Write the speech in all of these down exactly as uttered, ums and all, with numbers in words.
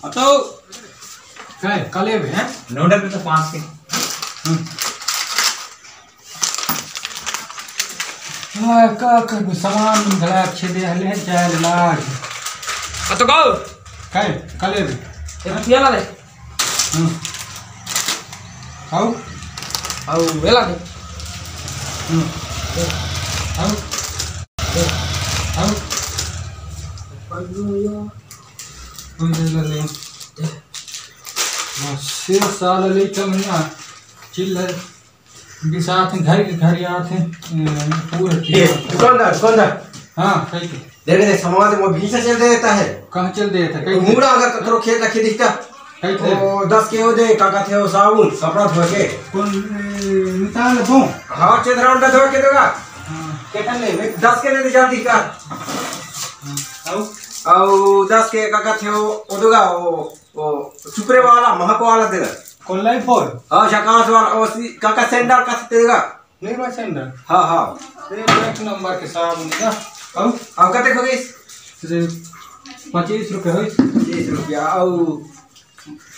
अब तो काय, का लेबे, हैं? नोडल में तो पाँच के। हम्म। हाँ, का करबे, सामान घला छेदे हले, जाए लाग। अब तो गाओ। काय, का लेबे? ये पिया ला ले। हम्म। आऊ? आऊ, ये ला दे। हम्म। आऊ? आऊ? कोई ले ले। बस, ये साला लइका मन ना चिल्लर बिसात हे, घर के घर आत हे, अ, पूरा ए, दुकानदार, दुकानदार। हाँ, कही के। देख, देख, सामान तो वो भीसा चल देता है। कहाँ चल देता है? कही के। मुड़ा अगर ककरो खेत रखे दिखता, कही के। वो दस के हो दे, का कहते हो, साबुन, कपड़ा धो के। कौन, ए, निकाल दो। हाँ, चेधरा उंडा धो के देगा। हाँ। कितना ले? दस के दे दे, जल्दी का। हाँ, आऊ? आऊ दस के का कहते हो, वो देगा, वो, वो सुपरे वाला, महक वाला देगा। कौन लाइफ और? हाँ, झकास वाला, वो सी, का का सैंडल का देगा। नहीं बा सैंडल। हाँ, हाँ। ये एक नंबर के साबुन का। आऊ? आऊ का देखो इस? पच्चीस रुपये हो। पच्चीस रुपया, आऊ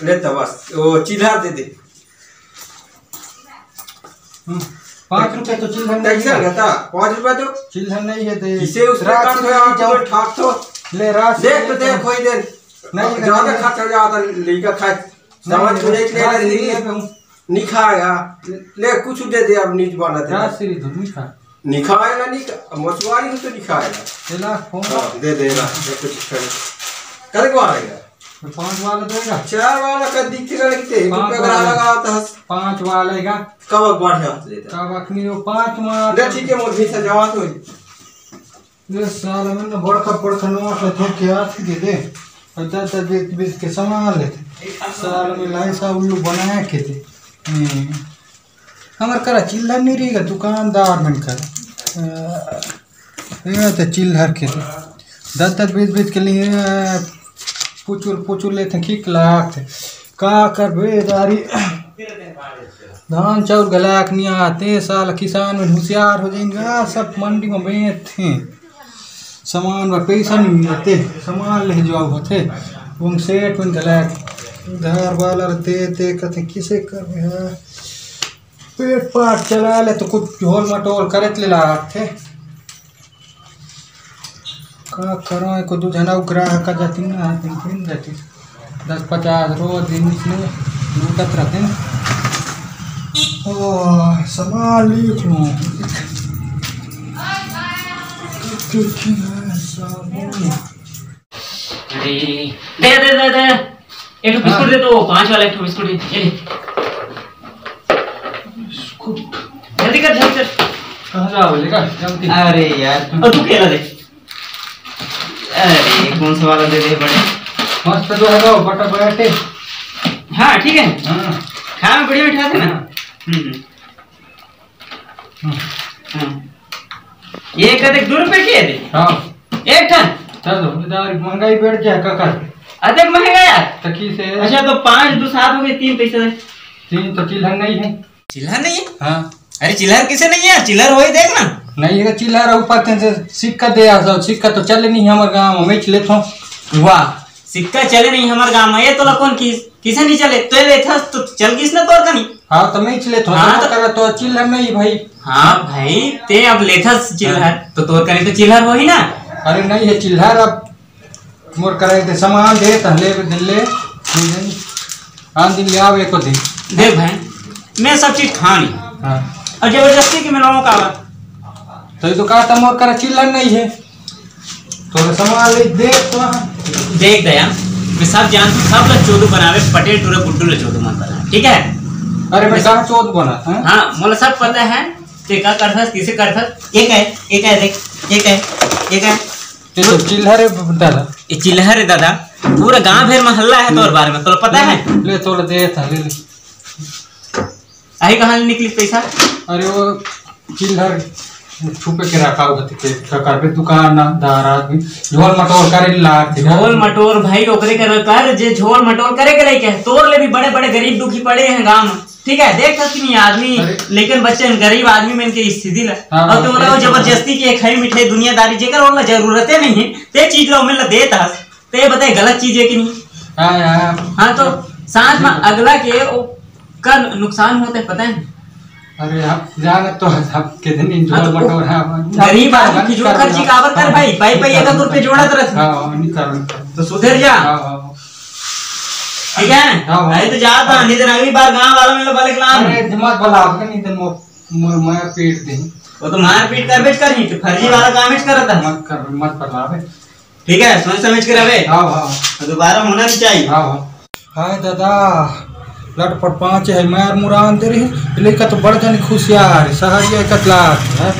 लेता बस, वो चिल्हर दे दे। हम्म, पाँच रुपये तो चिल्हर नहीं कैसे है। रहता? पाँच रुपये तो चिल्हर नहीं है, दे। इसे उस रात प्रकार से से आप जाओ। ठाक तो ले, रात से देख तो ले देख, जाओ। कोई दे। नहीं, ज्यादा नहीं। खर्च हो जाता, लेकर खा, नहीं, सामान नहीं, छुड़े के रात से ले ले। नहीं खाएगा। ले, कुछ दे दे, अब नीच वाला दे। रात से नहीं, नहीं खा। नहीं खाएगा, नहीं खा-, मछुआरी को तो नहीं खाएगा। चला, फोन। हाँ, दे दे ना, दे कुछ खाएगा। कल को आएगा? तो पाँच वाला देगा? चार वाला का दिख के लगे थे, पाँच रुपया वाला। लगा होता है। पाँच वाला का? कब अखबार से हाथ लेता? कब अखनी वो पाँच मार। ले, ठीक है, मोर भी सजावा तो। ये साल में ना बड़का, बड़का नोट है, तो क्या थी दे दे। और दस, दस, बीस, बीस के सामान लेते। साल में लाई सा उल्लू बनाया के थे। हम्म। हमर करा चिल्लर नहीं रहेगा, दुकानदार मन कर। अ, ये तो चिल्लर के तो दस दस बीस बीस के लिए पुचुर पुचुर लेते हैं, किक लागते। का करबे दारी, धान चाउर घलाक नहीं आते, साला किसान मन होशियार हो जाएंगे, सब मंडी में बेचते हैं। सामान बर पैसा नहीं मिलते, सामान ले जाओ होते, उन सेठ मन घलाक उधार वाला रहते, ते कहते किसे करबे है? पेट पाट चला ले तो कुछ झोल मटोल करे ले लागथे। का करो, एको दू झन अउ ग्राहक आ जाती ना, आती फिर जाती। दस पचास रोज दिन इसने लूटत रहते ना। ओ, सामान लिख लो। साबुन। अरे, दे, दे, दे, दे। एक ठो बिस्कुट हाँ। दे तो, पाँच वाला एक ठो बिस्कुट दे, ये ले। बिस्कुट। जल्दी कर, जल्दी कर। कहाँ जाओ, लेकर? जल्दी। अरे यार, और तू केला दे। अरे, कौन सा वाला दे दे बड़े? मस्त तो है वो, बटा बटा टे। हाँ, ठीक है। हाँ। खाए में बढ़िया मीठा था ना? हाँ। हम्म, हम्म। हाँ। ये कते दो रुपए की है दे? हाँ। एक ठन? चलो, इधर महंगाई बढ़ गया, का कर? अतेक महंगा यार। तो की से? अच्छा, तो पाँच दो सात हो गए, तीन पैसे दे। तीन तो चिल्हर नहीं है। चिल्हर नहीं है? हाँ। अरे, चिल्हर किसे नहीं है? चिल्हर वही देख ना। नहीं है चिल्हर, ऊपर तेन से सिक्का दे आ जाओ, सिक्का तो चले नहीं हमारे गाँव में, मैं लेता हूँ। वाह, सिक्का चले नहीं हमारे गाँव में, ये तो लकोन की किसे नहीं चले? तो ये लेथस तो चल गिस ना तोर कनी। हाँ, तो मैं ही चले थो, हाँ, तो तो करा तो चिल्हर नहीं भाई। हाँ भाई, ते अब लेथस चिल्हर, हाँ। तो तोर कनी तो चिल्हर होही ना। अरे नहीं है चिल्हर, अब मोर करे ते सामान दे, त ले दे ले, दे दे। आन दिन ले आवे एको दिन। देख भाई, मैं सब चीज ठानी। हाँ। और जबरदस्ती के मैं लोगों का आवा। तो ये तो कहा था मोर करे चिल्हर नहीं है। तोरे सामान ले देख तो। देख दया, मैं सब जानथों, सब ला चोदू बनावे, पटेल टूरा गुड्डू ला चोदू मन बना, ठीक है? अरे, मैं मैं कहाँ चोदू बना, हाँ? हाँ, मोला सब पता है, ते का करथस, किसे करथस, एक है, एक है, देख, एक है, एक है। ये तो चिल्हर है दादा। ये चिल्हर है दादा, पूरा गांव भर में हल्ला है तोर बारे में, तोला पता है? ले, तोला दे था, ले, ले। आही कहाँ ले निकली पैसा? अरे वो चिल्हर छुपे के रखा हुआ था, के का करबे, दुकानदार आदमी झोल मटोल करे लाग थे। झोल मटोल भाई ओकरे कर, कर जे झोल मटोल करे के लइके है। तोर ले भी बड़े बड़े गरीब दुखी पड़े हैं गांव में, ठीक है? देख सकती नहीं आदमी, अरे। लेकिन बच्चे गरीब आदमी में इनके स्थिति ला। हाँ, और तो हाँ, बोला वो हाँ। जबरदस्ती के खाई मिठाई दुनियादारी जेकर ओला जरूरते नहीं है, ते चीज ला ओमे ला देत हस। ते बताए गलत चीज है कि नहीं? हाँ यार। हाँ, तो साथ में अगला के ओकर नुकसान होथे, पता है? अरे, आप जाना तो, आप के दिन हाँ, तो मटोर है, गरीब आदमी फिजूल खर्ची काबर कर भाई? पाई पाई एक दो रुपये जोड़त रह। हाँ, नहीं कर। तो सुधर जा। हाँ, हाँ। ठीक है? हाँ, हाँ। अरे, तो जा तो, नहीं तो अगली बार गांव वाला में लो बलक लाम। अरे, मत बुला, आपके नहीं तो मो-, मो-, मैं पीट दे। वो तो मारपीट करबे च करही, तो फर्जी वाला काम च करत है। मत कर, मत बुलावे। ठीक है, सोच समझ के रहे। हाँ, हाँ। तो दोबारा होना नहीं चाहिए। हाँ, हाँ। हाय दादा, लटपट पाँच है, मार मुरान दे रही, लेकर तो बड़ जन खुशियार, सहरिया कतलात है।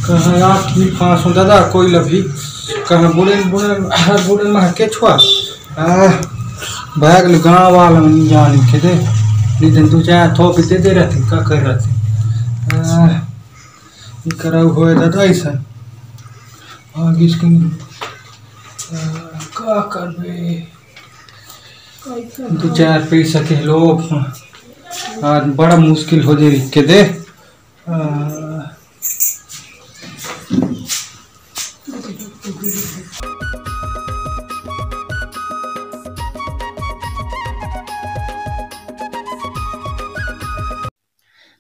कहाँ यार ठीक फांसो दादा, कोई लभी, कहाँ बुड़े, बुड़े, बुड़े महके छुआ। आ, बैग ले गाँव वाला में नहीं जाने के दे, नहीं तो दो चार थोप दे दे रहते, का कर रहते। आ, ये करऊ होए दादा ऐसा। आगे इसके, आ, का करबे? दो चार पैसा के लोग आज बड़ा मुश्किल हो जाए के दे। आ,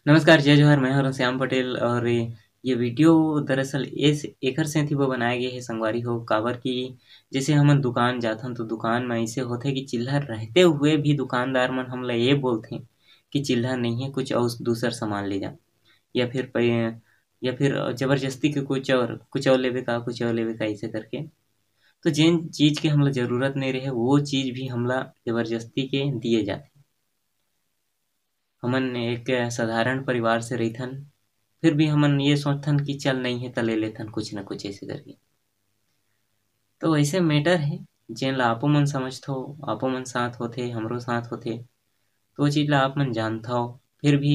नमस्कार, जय जोहार, मैं हूं श्याम पटेल और ये वीडियो दरअसल एस-, एकर सेंथ ही वो बनाए गए हे संगवारी हो, काबर कि जैसे हमन दुकान जाथन तो दुकान में ऐसे होथे कि चिल्हर रहते हुए भी दुकानदार मन हमला ये बोलथे कि चिल्हर नहीं है, कुछ और दूसर सामान ले जा, या फिर पै-, या फिर जबरदस्ती के कुछ और, कुछ और लेबे का, कुछ और लेबे का, ऐसे करके। तो जिन चीज़ के हमला जरूरत नहीं रहे, वो चीज़ भी हमला जबरदस्ती के दिए जाथे। हमन एक साधारण परिवार से रहिथन, फिर भी हमन ये सोचथन कि चल नहीं है त ले लेथन कुछ न कुछ ऐसे करके। तो ऐसे मैटर है, जेन ला आपो मन समझथो, आपो मन साथ होथे, हमरो साथ होथे, तो वो चीज़ ला आप मन जानथो, फिर भी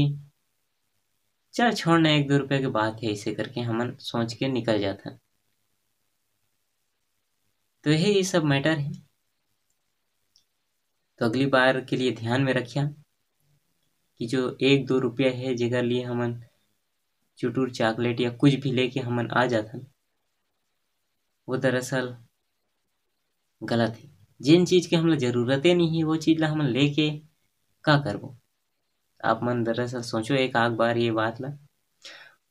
चल छोड़ ना, एक दो रुपये के बात है, ऐसे करके हमन सोच के निकल जाथन। तो यही ये सब मैटर है। तो अगली बार के लिए ध्यान में रखिया कि जो एक दो रुपया है, जेकर लिए हमन चुटुर चॉकलेट या कुछ भी लेके हमन आ जाथन, वो दरअसल गलत है। जिन चीज़ के हमला जरूरते नहीं है, वो चीज़ ला हमन लेके का करबो? आप मन दरअसल सोचो एक आध बार ये बात ला।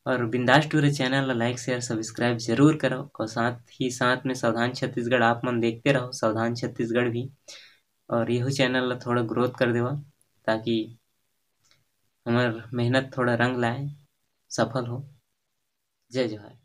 और बिंदास टूरे चैनल ला लाइक, शेयर, सब्सक्राइब जरूर करो और साथ ही साथ में सावधान छत्तीसगढ़ आप मन देखते रहो, सावधान छत्तीसगढ़ भी। और यहू चैनल ला थोड़ा ग्रोथ कर देवा, ताकि हमर मेहनत थोड़ा रंग लाए, सफल हो। जय जोहार।